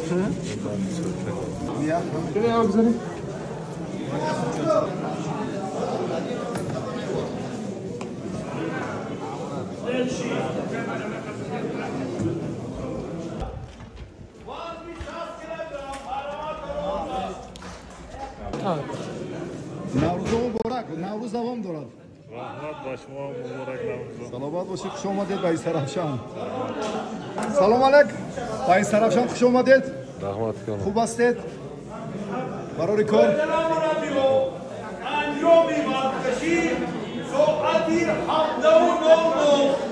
Наврӯз муборак, Наврӯз давом дорад. Раҳмат ба шумо, муборак Наврӯз. Саломат бошед, хуш омадед ба Истаравшан. Салом алайк, ба Истаравшан хуш омадед. Раҳмат кунам. Хуб ҳастед? Барори кор? Анҷоми варзишӣ соати 17:00.